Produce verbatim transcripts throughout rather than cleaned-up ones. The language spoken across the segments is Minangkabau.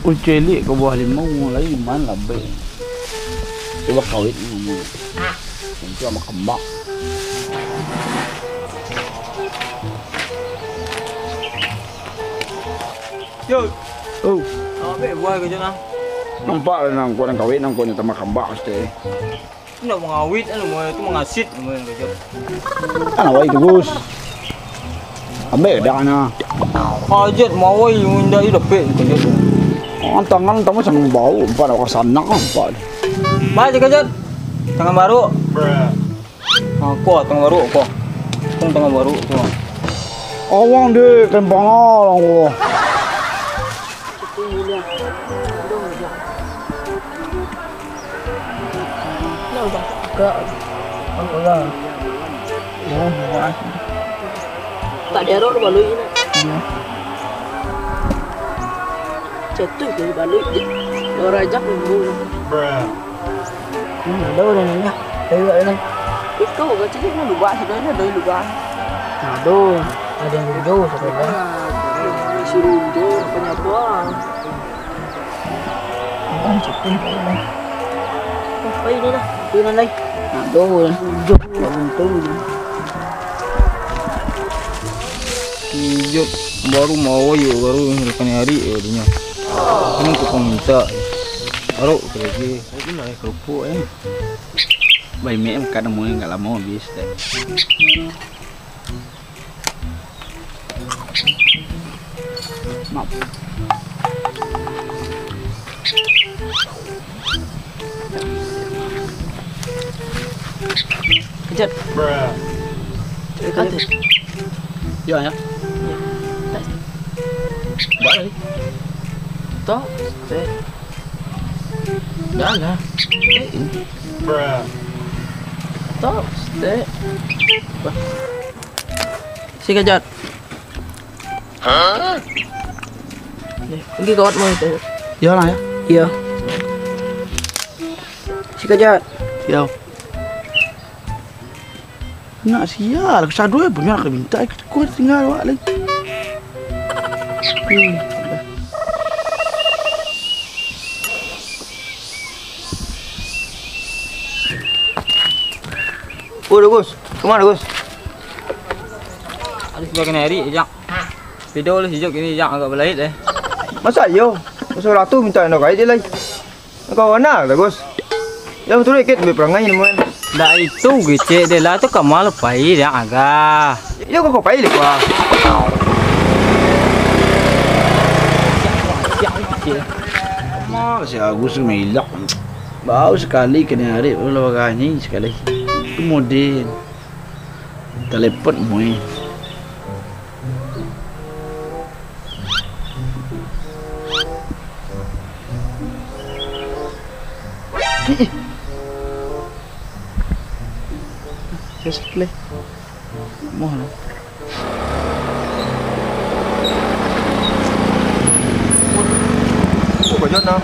Kuceliak ka buah limau, lai main labek. Cubo kawin ngomong. Nanti sama kembang. Yo. Oh. Apa buah kerja nah? Nampak lah nang kuat nang kawin nang kuat nang tambah kambak pasti. Indak mangawit, anu, tu mangasit, namanya kerja. Kan awai tu, Gus. Ambek dah na. Hajat mawai, indak dapek kerja tu. Ah, tangan tamu sanang bau, empat awak sanang, empat. Baik, kerja. Tangan baru. Ah, ko tangan baru ko. Ko tangan baru ko. Awang deh, kempang awang ko. Enggak. Enggak. Ya, enggak. Tak ada error baluik ni. Iya. Jatuh dari baluik je. Orang ajak dulu. Hmm, ada orang nanya. Saya juga ada. Iko kecil ni lubang sebenarnya ada lubang. Aduh, ada yang jauh sebenarnya. Suruh jauh penyapa. Bukan situ, bukan. Oh, ayo dah. Ayo dah, lai. Aduh, jauh. Untung. Kijot baru mau yo, baru kena hari yo dinyo. Ini tukang minta. Baru kerja. Ini lah kerupuk eh. Bai mek makan nemu enggak lama habis deh. Maaf. Kejap. Kejap. Yo, ya. Balik. Tok, teh. Dah lah. Eh, ini. Tok, teh. Sikajat. Hah? Ni, pergi kawat mau itu. Yo lah, ya. Iya. Sikajat. Yo. Nak sial, aku saduai punyo nak minta, aku tinggal awak lai. Hmm. Oh, Gus. Kemana, Gus? Aduh, sudah kena erik, Jak. Pido lah sijak kini, Jak, agak balait, eh. Masa iyo? Masa ratu minta endo kait je lai. Kawan nah, Gus. Jan batua kecek, ambiak parangai namuan. Ndak itu kecek deh lah, tu ka ma pai dek agak. Iyo, kau pai dek kau. Ma si Agus tu mailak. Bau sakali kena arik, baru lah baranyi sakali. Tu model. Talepon mui. Just play. Mohon. Oh, banyak nah.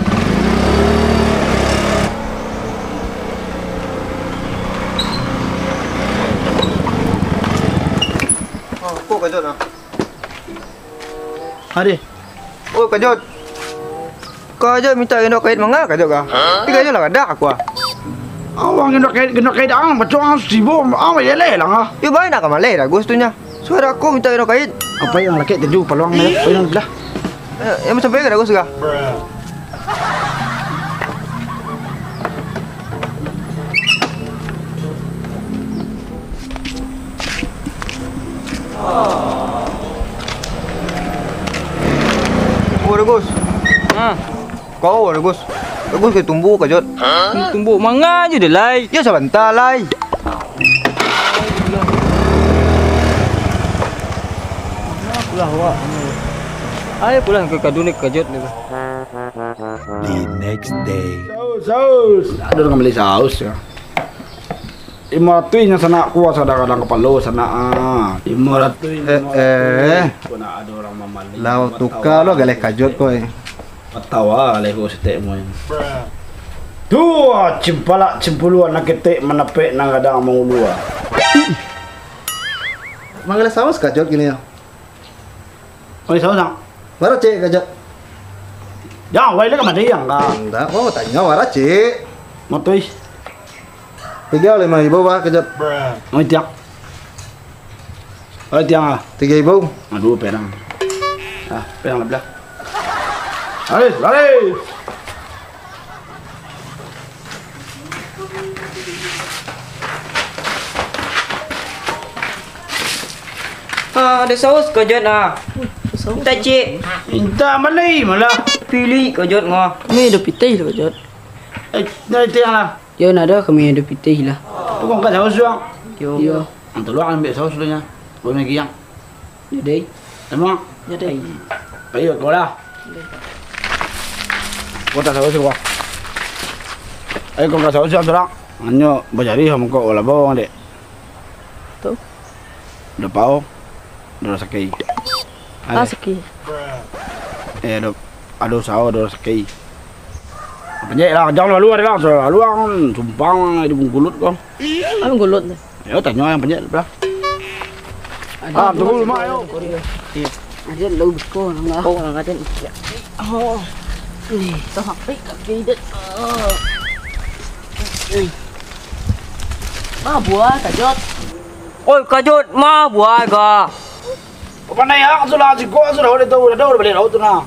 Oh, kok kajut nah? Adeh. Oh, kajut. Kajut minta gendok kait manga kajut kah? Tapi kajut lah kadak aku ah. Awang gendok kait, gendok kait ang, pacok ang sibo, ang bayaleh lah ah. Yo bae nak ka maleh dah Gus tu nya. Suara aku minta gendok kait. Apa yang lakek tenju paluang ni? Apa yang belah? Eh, yang sampai ka dah Gus kah? Oh, Gus. Ha. Kau, Gus. Gus, ka tumbuak kajut. Tumbuak manga je deh, lai. Yo, sabanta, lai. Pulang awak. Ayo pulang ka kadun ni kajut ni. The next day. Saus, saus. Ada orang beli saus ya. Limo ratuih nyo sanak kuah, kadang-kadang kapalo sanak ah. Limo ratuih, eh, limo ratuih. Eh. Kok nak ada orang mamali? Lau tukar lo galeh kajut ko eh. Matawa galeh ko setek mo. Tu ah, cimpalak cimpuluan nak ketek manapek nang gadang mangulu ah. Manggaleh saus kajut kini yo. Oi, saus nak? Baru cek kajut. Yang, wai lah ka mandi yang ka. Ndak, mau tanyo bara, Cik. Motoi. Tigo limo ribu, bah, Kajot. Mau tiang. Wai tiang ah. Tigo ribu. Aduh, perang. Ah, perang lah belah. Laris, laris. Ah, ado saus Kajot ah. Mintak, Cik. Mintak malai malah. Pilih Kajot ngah. Kami ado pitih lah, Kajot. Eh, dari tiang lah. Yo, nado kami ado pitih lah. Tu kau angkat saus, Juang. Yo. Yo. Ang tolong ambil saus dulu nya. Baru lagi yang. Jadi. Emang? Jadi. Ayo, kau lah. Kau tak saus, kau. Ayo, kau tak saus, Juang, sorang. Hanyo bajari samo kau lah, bawang, dek. Tu. Udah pao. Udah rasaki. Ah, saki. Eh, ado, ado usaho, ado rasaki. Panjek lah, jangan lalu ada lah, lalu ang sumpang di bungkulut kau. Apa gulut tu? Yo, tanyo yang panjek lah. Ah, tunggu dulu, Mak, yo. Ada lu beko nang lah. Oh, nang ada. Oh. Ni, tak sampai kaki dia. Oh. Ma buah, Kajot. Oi, Kajot, ma buah ka? Pandai ang sudah, siko sudah, udah tahu, udah tahu, udah balik laut tu nah.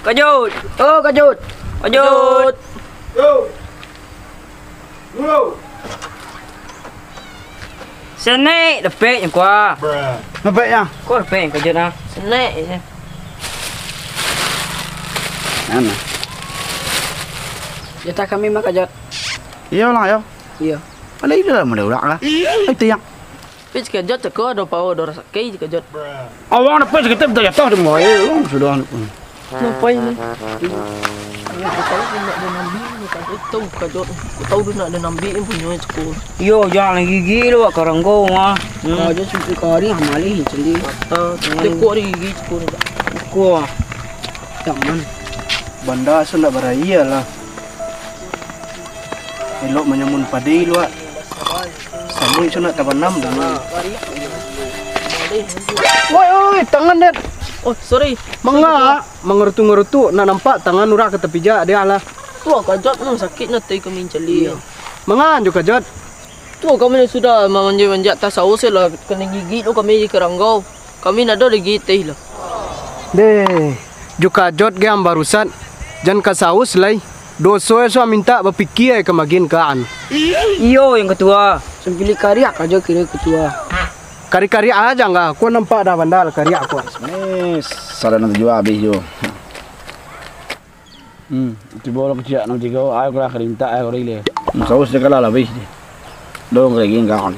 Kajot. Oh, Kajot. Kajot. Yo. Dulu. Senek dapek yang kuah. Dapeknya. Kok dapek yang Kajot ah? Senek je. Mana? Jatah kami mah, Kajot. Iyo lah, yo. Iyo. Alah, iyo lah, mulai urak lah. Ayo, tiang. Tapi si Kajot cako ado pao, ado rasaki si Kajot. Awang dapat sakit, dah jatuh di bawah. Eh, sudah. Ngapai ni? Aku tahu dia nak ada nambi, aku tahu Kajot. Aku tahu dia nak ada nambi, punyo cako. Yo, jangan lagi gigi lu, karang kau mah. Hmm. Kajot sampai kari, amalih, cendil. Kata, cako ada gigi cako ni. Cako. Jangan. Banda asa ndak baraya lah. Elok manyamun padai lu, ah. Samo iso nak tabanam dulu. Oi, oi, tangan, Det. Oh, sorry. Manga, mangarutuk-ngarutuk, nak nampak tangan urang ka tapijak, dia lah. Tu, Kajot, nang sakik, nak tai kami cali. Iyo. Manga, jo Kajot. Tu, kami sudah manjak-manjak tas saus lah, kena gigi tu kami di karanggau. Kami ndak ado lagi teh lah. Deh, jo Kajot ge ang barusat, jan ka saus lai. Doso e suah mintak bapikia ka magin ka an. Iyo, yang ketua. Sampilik kariak aja kira ketua. Kari-kariak aja nggak, kau nampak dah bandal kariak kau. Eh, salah nan tujuah habis jo. Hmm, tibo lo kecil nak tigo, ayo lah kerintak, ayo lah ile. Hmm, saus dia kalah lah, habis dia. Dong lagi enggak kan.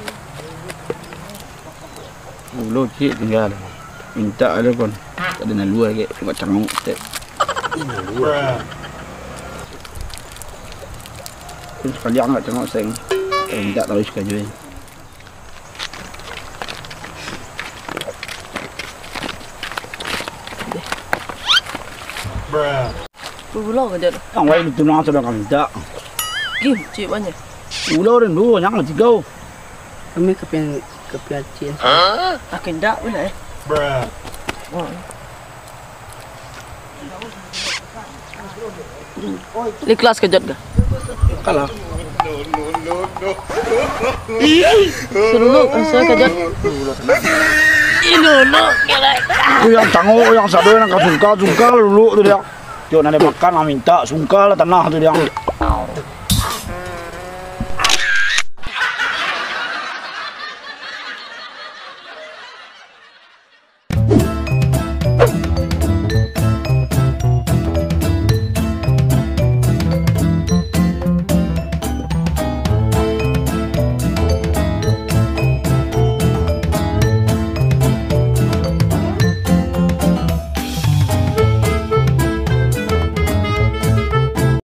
Ulo cik tinggal. Minta ada kon. Tak ada nalua lagi, buat canguk, tek. Terus kalian enggak canguk, seng. Minta tahu suka jual. Pulau ka, Jat. Ang lain tu nang sadang kami tak. Gih, cik banyak. Pulau dan dua, yang tiga. Kami kepian, kepian cik. Hah? Akin dak pula, eh. Bruh. Ikhlas ka Jot ka? Kalah. Sululuk, asa ka Jot. Sululuk, sululuk. Tu yang tangguh, yang sado, yang kasungka, sungka luluk tu dia. Jot, nak makan lah minta, sungka lah tanah tu dia.